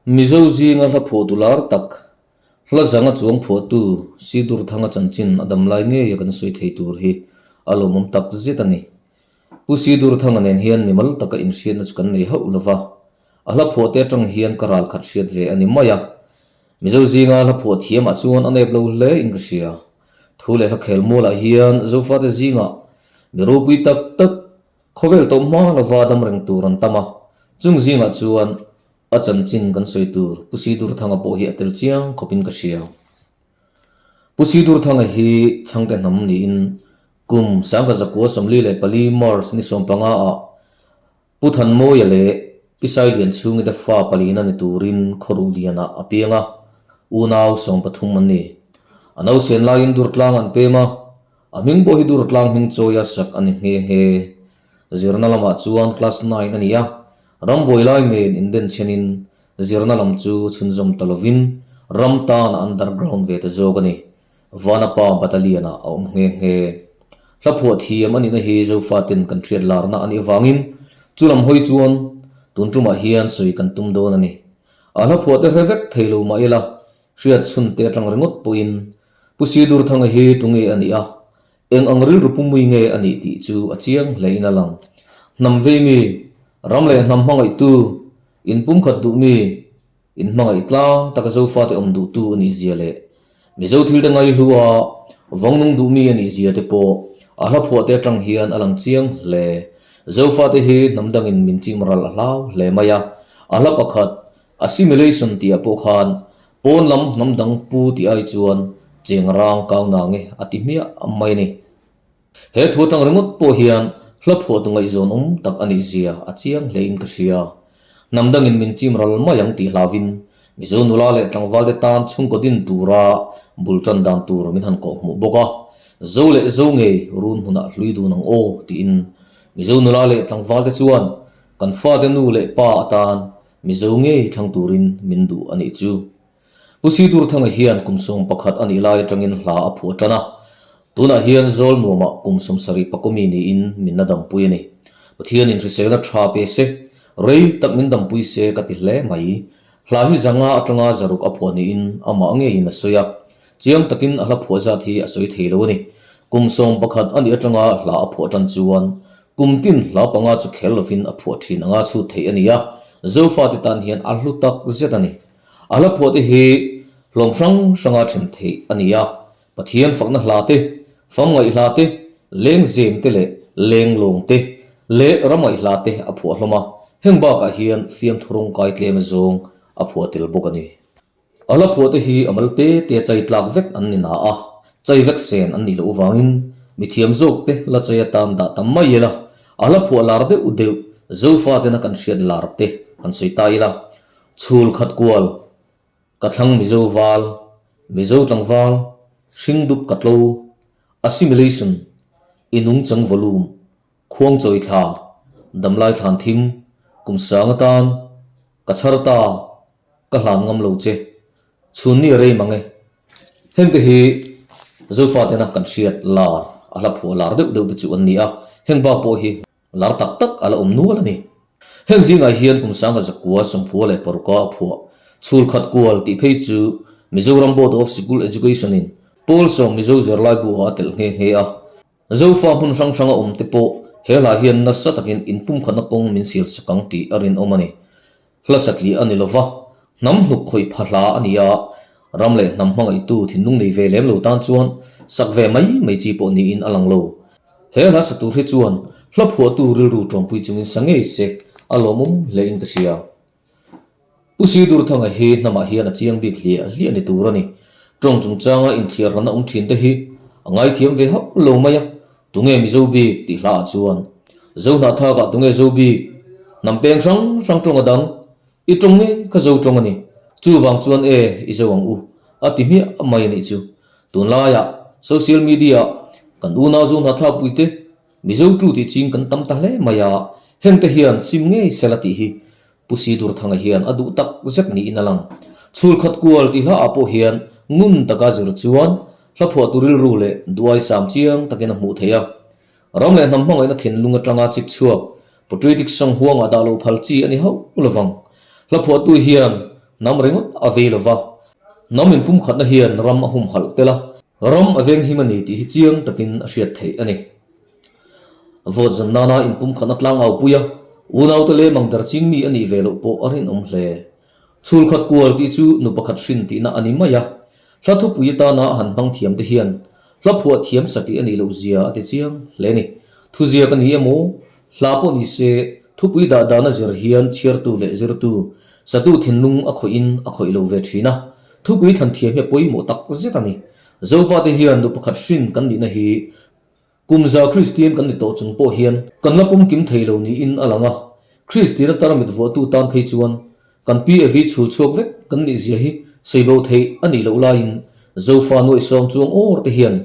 Mizo zinga hla phuahtu lar tak, hla zanga chuang phuahtu Sidurthanga chanchin a dam lai ngeia kan sawi thei tur hi a lawmawm tak zet a ni. Pu Sidurthanga nen hian mimal taka inhriatna chu kan nei hauh lo va, a hla phuahte atang hian ka ralkhat hriat ve a ni mai a. Mizo zinga hla phuah thiamah chuan a nep lo hle in ka hria. Thu leh hla khel mualah hian Zofate zingah mi ropui tak tak khawvel tawh hma lova dam reng tur an tam a, chung zingah chuan a chanchin kan sawi tur Pu Sidurthanga pawh hi a tel chiang khawpin ka hria. Pu Sidurthanga hi Chhangte hnam niin kum 1944 March ni 15 ah Pu Thanmawia leh Pi Sailian chhungite fa palina ni turin Khawruh Lianah a piang a, unau 13 an ni. A nausen laiin Durtlang an pem a, a hming pawh hi Durtlang hming chawia sak a ni nghe nghe. Zirna lamah chuan class nine a ni a, rambuai lai nen indenchhenin zirna lam chu chhunzawm ta lovin ram tan a underground ve ta zawk a ni. Vanapa Battalion-ah a awm nghe nghe. Hla phuah thiam a nihna hi Zofaten kan hriat larna a nih avangin chu lam hawi chuan tun tumah hian sawi kan tum dawn a ni. A hla phuah te hre vek thei lo mah ila hriat chhun te atang ringawt pawhin Pu Sidurthanga hi tunge a nih a, eng ang rilru pumui nge a nih tih chu a chiang hlein a lang. Hnam vei mi, ram leh hnam hmangaihtu, inpumkhat duh mi, Inhmangaih tlang taka Zofate awm duhtu a nih zia leh Mizo thilte ngaihlu a vawngnung duhmi a nih zia te pawh a hla phuahte atang hian a lang chiang hle. Zofate hi hnam dangin min chim ral a hlau hle mai a, a hla pakhat Assimilation tihah pawh khan pawn lam hnam dang pu tih ai chuan cheng rang kau nang e a ti hmiah mai a ni. He thu atang ringawt pawh hian hla phuahtu ngaihzawn awm tak a nih zia a chiang hlein ka hria. Hnam dangin min chim ral mai ang tih hlauvin Mizo nula leh tlangvalte tan chhungkaw din tura bul tan dan tur min han kawh hmuh bawk a, Zo leh Zo ngei run hmunah hlui dun ang aw tiin Mizo nula leh tlangvalte chuan kan fate nu leh pa atan Mizo ngei thlang turin min duh a nih chu. Pu Sidurthanga hian kum 11 a nih lai atangin hla a phuah tan a, tunah hian Zawl nuamah kum 70 pakawmi niin min la dampui a ni. Pathianin hriselna tha pe se, rei tak min dampui se ka ti hle mai. Hla hi zanga atanga zaruk a phuah niin amah ngeiin a sawi a, chiang takin a hla phuah zat hi a sawi thei lo a ni. Kum 11 a nih atanga hla a phuah tan chuan kum tin hla panga chu khel lovin a phuah thin anga chhut theih a ni a, Zofate tan hian a hlu tak zet a ni. A hla phuahte hi hlawm hrang hranga then theih a ni a, Pathian fakna hla te, famngaih hla te, lengzem te leh lenglawng te leh ramngaih hla te a phuah hlawm a, heng bakah hian fiamthu rawngkai tlem azawng a phuah tel bawk a ni. A hla phuahte hi a mal te te chai tlak vek an ni na a, chai vek sen an nih loh vangin mithiam zawk te la chai atan dah tam mai ila, a hla phuah lar deuh deuh Zofa tena kan hriat lar te han sawi ta ila. Chhul khat kual, ka thlang Mizo val, Mizo tlangval, hring dup ka tlo, assimilation, i nungchang volume, khuang chawi thla, damlai thlan thim, kum sang atan, ka chhar ta, ka hlan ngam lo che, chhun ni a rei mang e. Hengte hi Zofa tena kan hriat lar, a hla phuah lar deuh deuh te chu an ni a, heng bak pawh hi Lar tak tak a la awm nual a ni. Heng zingah hian kum 1996 a phuah chhul khat kual tih phei chu Mizoram Board of Sikul Education in Pawl sawm Mizo zirlai bu ah a telh nghe nghe a. Zofa hmun hrang hranga awm te pawh he hla hian nasa takin inpumkhatna kawng min sial sak ang tih a rinawm a ni. Hla satliah a ni lova, hnam hnuk khawih pha hla a ni a, ram leh hnam hmangaihtu thinlung nei ve lem lo tan chuan sak ve mai mai chi pawh niin a lang lo. He hla sa tur hi chuan hla phuahtu rilru tawmpui chungin sa ngei se a lawmawm hlein ka hria. Pu Sidurthanga hi hnamah hian a chiang bik hliah hliah ni tur a ni. Tawng chungchanga inthiar ran a awm thin te hi a ngaithiam ve hauh lo mai a, Tunge Mizo bik tih hlaah chuan Zo hnahthakah tunge Zo bik? Hnam peng hrang hrang tawng a dang, i tawng nge kha Zo tawng a ni. Chuvang chuan e, i zo ang u, a ti hmiah mai a nih chu. Tunlaiah social media-ah kan unau Zo hnahthak puite Mizo tu tih ching kan tam ta hle mai a, hengte hian sim ngei sela tih hi Pu Sidurthanga hian a duh tak zet niin a lang. Chhul khat kual tih hlaah pawh hian ngun taka zir chuan hla phuahtu rilru leh duai sam chiang takin a hmuh theih a. Ram leh hnam hmangaihna thinlung atanga chik chhuak patriotic song huangah dah loh phal chi a ni hauh lovang. Hla phuahtu hian hnam ringawt a vei lo va, hnam inpumkhatna hian ram a humhalh tel a, ram a venghim a ni tih hi chiang takin a hriat theih a ni. Vote zan nana inpumkhatna tlang aupui a, unaute lemang der ching mi a nih ve loh pawh a rinawm hle. Chhulkhat kual tih chu nu pakhat hrin tihna a ni mai a, Hla thupui atana a han hmang thiam te hian hla phuah thiam satih a nih loh zia a ti chiang hle a ni. Thuziak a ni emaw, hla pawh ni se, thupui dah dana zir hian chhiartu leh zirtu, satu thinlung a khawih in a khawih lo ve thin a. Thupui thlan thiam hi a pawimawh tak zet a ni. Zofate hian nu pakhat hrin kan nihna hi Kum za Kristian kan ni tawh chung pawh hian kan la pumkim thei lo niin a lang a, Kristiana tarmit vuahtu tan phei chuan kan pi Evi chhul chhuak vek kan nih zia hi sawibo theih a nih loh laiin Zofa nuaihsawm chuang awr te hian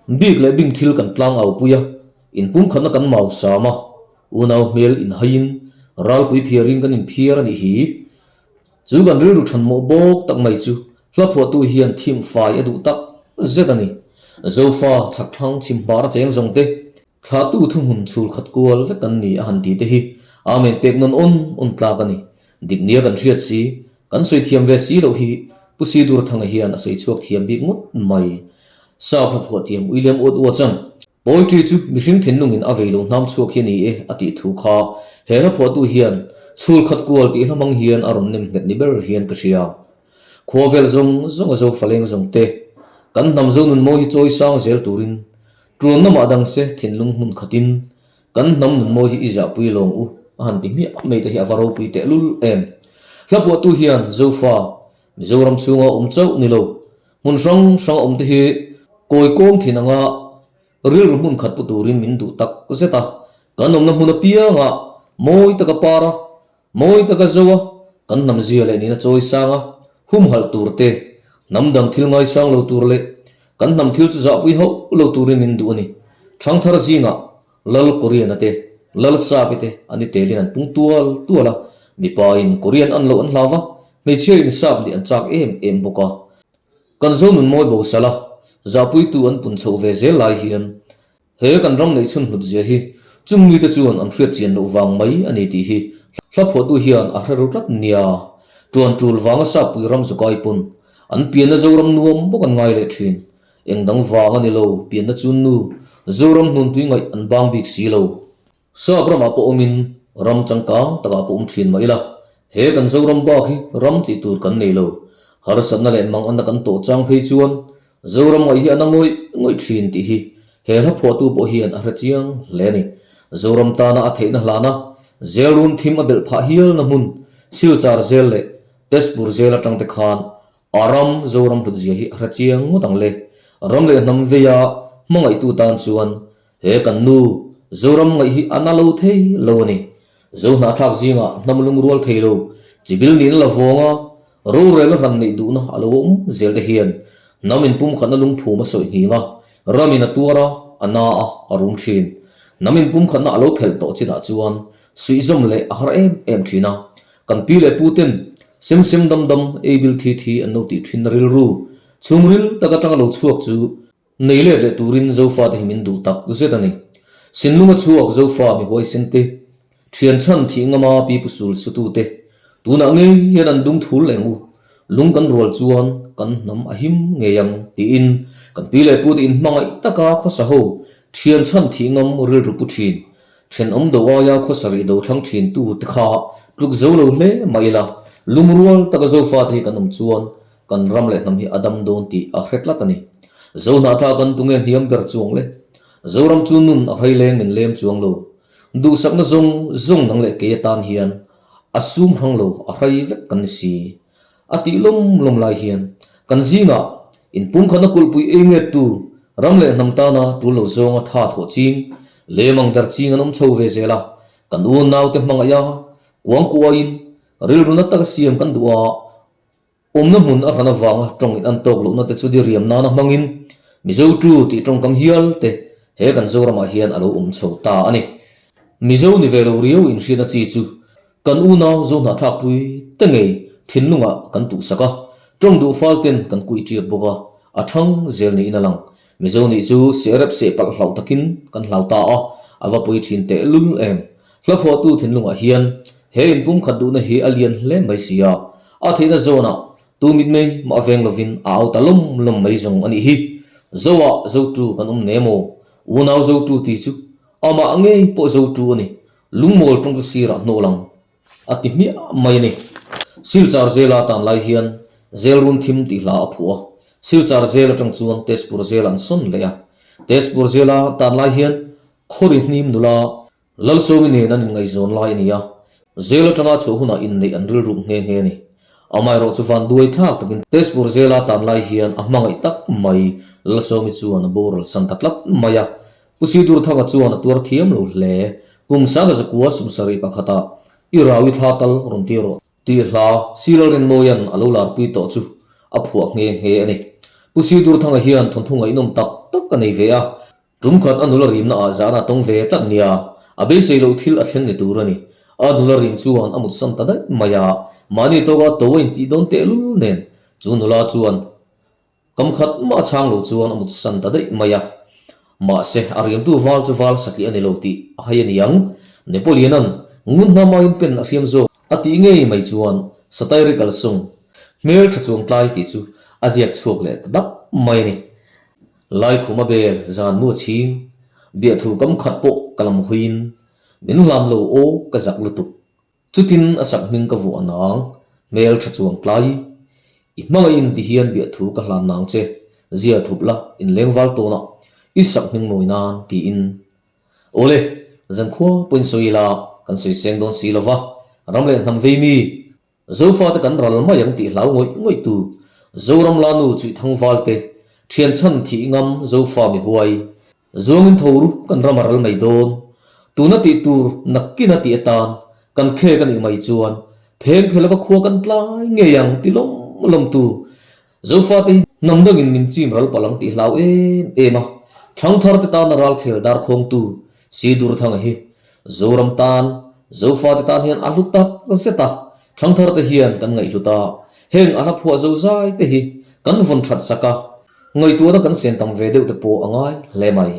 bik leh bing thil kan tlang au pui a, inpumkhatna kan mau sam a, unau hmel inhaiin ralpui phiarin kan inphiar a nih hi. Chu kan rilru thanmawh bawk tak mai chu hla phuahtu hian thim fai a duh tak zet a ni. Zofa chhakthlang chhim hmar a cheng zawng te, thlahtu thuhmun chhul khat kual vek kan ni a han ti te hi Amen pek nawn awn awn tlak a ni. Dik nia kan hriat si, kan sawi thiam ve si loh hi Pu Sidurthanga hian a sawi chhuak thiam bik ngawt mai. Sap hla phuah thiam William Uat Uachan Poetry chu mihring thinlungin a vei lo hnam chhuak hi a ni e a tih thu kha he hla phuahtu hian chhul khat kual tih hla hmang hian a rawn nem nghet ni ber hian ka hria. Khua vel zawng zawng a zo faleng zawng te, kan hnam zo nun mawi hi chawi sang zel turin tuan lamah dang se thinlung hmun khatin kan hnam nun mawi hi i zahpui lawng u a han ti hmiah mai te hi a va ropui tehlul em. Hla phuahtu hian Zofa Mizoram chhunga awm chauh ni lo, hmun hrang hrang a awm te hi kawi kawng thin anga rilru hmun khat pu turin min duh tak zet a, kan awmna hmun apiangah mawi taka par a, mawi taka zo a, kan hnam zia leh nihna chawi sang a, humhalh tur te, hnam dang thil ngaisang lo tur leh kan hnam thil chu zahpui hauh lo turin min duh a ni. Thangthar zingah Lal Korean-a te, Lal Sapi te an i telin an pung tual tual a, mipain Korean an loh an hlau va, hmeichhiain Sap nih an chak em em bawk a. Kan zo nun mawi bo sal a, zahpuitu an pun chhoh ve zel lai hian he kan ram neih chhun hlut zia hi chung mite chuan an hriat chian loh vang mai a ni tih hi hla phuahtu hian a hre ru tlat nia. Tuan tul vanga Sappui ram zukai pawn an pianna Zoram nuam bawk an ngai leh thin. Eng dang vang a ni lo, pianna chu nu Zoram hnuntui ngaih an bang bik si lo. Sap ramah pawh awmin ram changkang takah pawh awm thin mah ila, he kan Zoram bak hi ram tih tur kan nei lo. Harsatna leh manganna kan tawh chang phei chuan Zoram ngaih hi a na ngawih ngawih thin tih hi he hla phuahtu pawh hian a hre chiang hle a ni. Zoram tana a theihna hlana zel run thim a belh phah hialna hmun Silchar zel leh Tezpur zel atang te khan A ram Zoram hlutzia hi a hre chiang ngawt ang le. Ram leh hnam veia hmangaihtu tan chuan he kan nu Zoram ngaih hi a na lo thei lo a ni. Zo hnahthlak zingah hnam lungrual thei lo, chibil niin la vawng a, rorel a hran neih duhna a lo awm zel te hian hnam inpumkhatna lungphum a sawi nghing a, ramin a tuar a, a na a, a rum thin. Hnam inpumkhatna a lo phelh tawh chinah chuan suihzawm leh a har em em thin a, Kan pi leh pu ten sem sem dam dam ei bil thi thi an lo tih thin na rilru chhungril tak atanga lo chhuak chu nei let leh turin Zofa te hi min duh tak zet a ni. Sinlunga chhuak Zofa mi huaisen te, thian chhan thih ngama pi pu sul sutu te tunah ngei hian an dung thul leh ngu, lung kan rual chuan kan hnam a him ngei ang tiin kan pi leh pu te inhmangaih taka khawsa ho thian chhan thih ngam rilru pu thin Thenawm do aia khawsarih do thlang thin tu te kha tluk zo lo hle mah ila, lungrual taka Zofate hi kan awm chuan kan ram leh hnam hi a dam dawn tih a hre tlat a ni. Zohnahthla kan tunge hniam ber chuang le? Zoram chu nun a hrei leng min lem chuang lo. Duhsakna zawng zawng nang leh kei atan hian a sum hrang lo a hrei vek kan ni si. A tih lawm lawm lai hian kan zingah inpumkhatna kulhpui ei ngettu ram leh hnam tana tul lo zawnga tha thawh ching, lemang dar ching an awm chho ve zel a, kan unaute hmangaih a, kuang kuain rilru na taka siam kan duh a, awmna hmun a hran avanga tawng in an tawk lohna te chu diriam nana hmangin Mizo tu tih tawngkam hial te he kan Zoramah hian a lo awm chho ta a ni. Mizo ni ve lo riau inhriatna chi chu Kan unau zo hnahthlakpui te ngei thinlungah kan tuhsak a, tawng duh fal ten kan kui ṭiak bawk a, a ṭhang zel niin a lang. Mizo nih chu sehrep seh palh hlauh takin kan hlau ta a, a va pui ṭhin tehlul em. Hla phuahtu thinlungah hian he inpumkhat duhna hi a lian hle mai si a, A theihna zawnah tu mitmei mah veng lovin a au ta lawm lawm mai zawng a nih hi. Zoah Zotu kan awm ne maw? Unau Zotu tih chu amah ngei pawh Zotu a ni. Lungmawl tawng chu sirah hnawh lang a ti hmiah mai a ni. Silchar zela tan lai hian zel run thim tih hla a phuah a, Silchar zel atang chuan Tezpur zel an sawn leh a. Tezpur zela tan lai hian Khawri hnim nula Lalsawmi nen an inngaihzawn lai a ni a, zel atanga chhuah hunah inneih an rilruk nghe nghe a ni. Amaherawh chu van duai thlak takin Tezpur zela tan lai hian a hmangaih tak mai Lalsawmi chuan a boral san ta tlat mai a, Pu Sidurthanga chuan a tuar thiam lo hle. Kum sanga zakua sumsarih pakhatah i rau i thla tal rawn ti rawh tih hla Siral Rinmawia'n a lo larpui tawh chu a phuah nghe nghe a ni. Pu Sidurthanga hian thawnthu ngaihnawm tak tak a nei ve a, tumkhat a nula rimna ah zahna a tawng ve tlat nia, a beisei loh thil a thleng ni tur a ni. A nula rim chuan a mutsan ta daih mai a, mahni tawka to a intih dawn tehlul nen chu nula chuan Kam khat mah a chhang lo chuan a mut san ta daih mai a. Mahse, a riamtu val chu val satliah a ni lo tih a hai a ni ang. Napoleon-a'n ngun hna maiin pen a hriam zawk a tih ngei mai chuan satirical song hmel tha chuang tlai tih chu a ziak chhuak leh ta dap mai a ni. Laikhuma bel zan mu a chhing, biahthu kam khat pawh ka lam hawiin min hlam lo aw ka zak lutuk. Chutin a sak hming ka vuah nang, hmel tha chuang tlai. I hmangaihin ti hian biahthu ka hlan nang che, zia thup la inleng val tawnah i sak hming mawi nan tiin. Awle, zankhua pawhin sawi ila kan sawi seng dawn si lova, ram leh hnam vei mi, Zofate kan ral mai ang tih hlau ngawih ngawih tu, Zoram Lanu Chuihthang Valte, Thian chhan thih ngam Zofa mi huai, Zuangin tho ru kan ram a ral mai dawn. Tuna tih tur nakkina tih atan kan khek a nih mai chuan pheng phe lova khua kan tlai ngei ang ti lawm lawm tu Zofate hi hnam dangin min chim ral palh ang tih hlau em em a, thangthar te tana ralkhel dar khawngtu Sidurthanga hi Zoram tan, Zofate tan hian a hlu tak zet a, thangthar te hian kan ngaihhlut a, heng a hla phuah zozai te hi kan vawn that sak a, Ngaihtuahna kan sen tam ve deuh te pawh a ngai hle mai.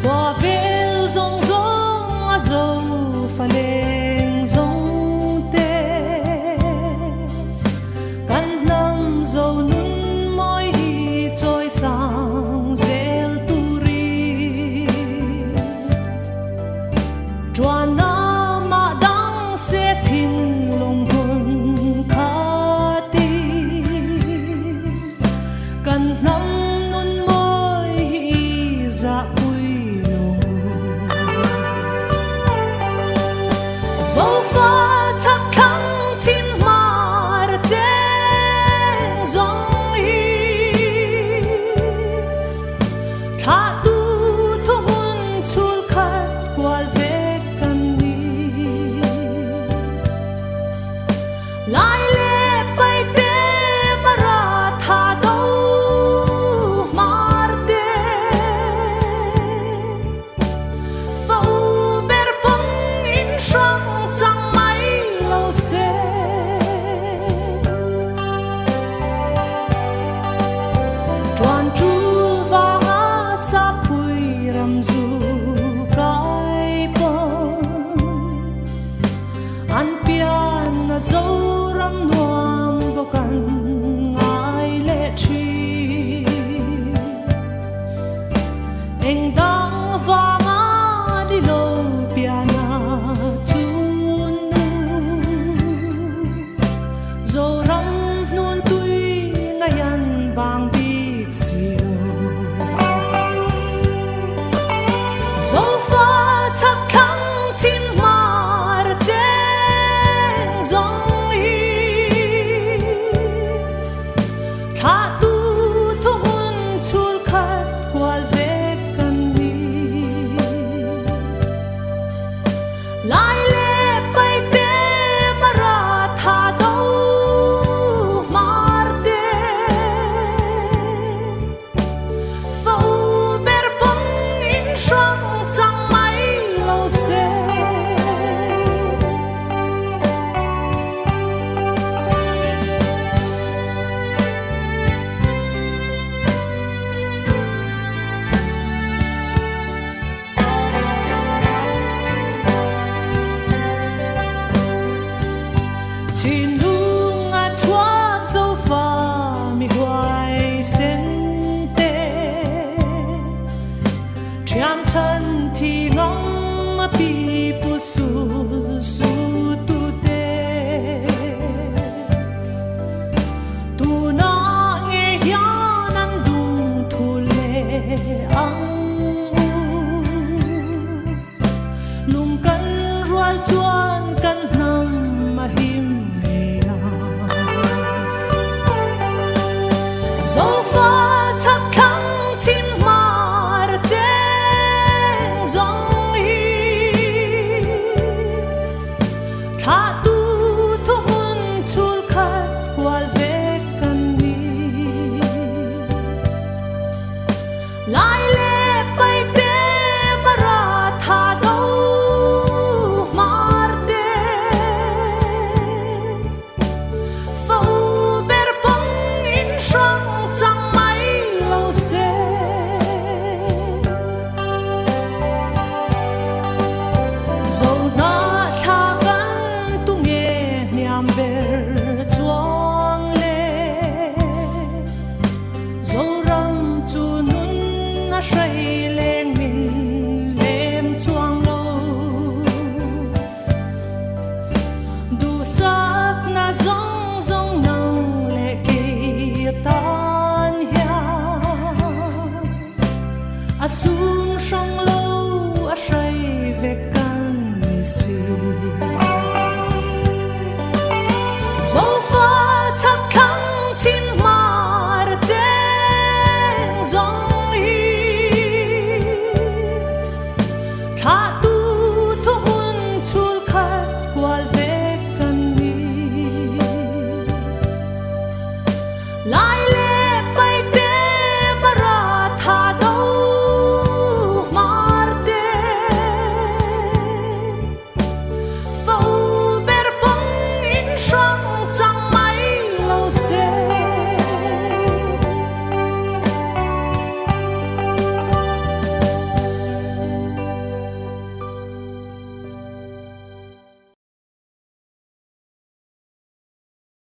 Khua vel zawng zawng a zo fa leng zawng te. Kan hnam zo nun mawi hi chawi sang zel turin Tuan amah dang se thinlung hun khati Kan hnam nun mawi hi i zahpui lo. Zofa chak thlang chim hmar cheng zawng hi Thlahtu thuhmun chhul khat kual vek kan ni. Lai leh paite mara tha do hmar te. Fa u ber pawn in hrang chang mai lo se. Tuan chu vanga sapui ram zu kai pawn an pian a Zoram nuam bawk an ngai leh thin. Eng dang vanga ni lo piana chu nu Zoram hnun tui ngaian vang bik si lo. Zofa chak thlang chim hmar cheng zawng hi Thlahtu thuhmun chhul khat kual vek kan ni. Lai leh paite mara tha do Zofa.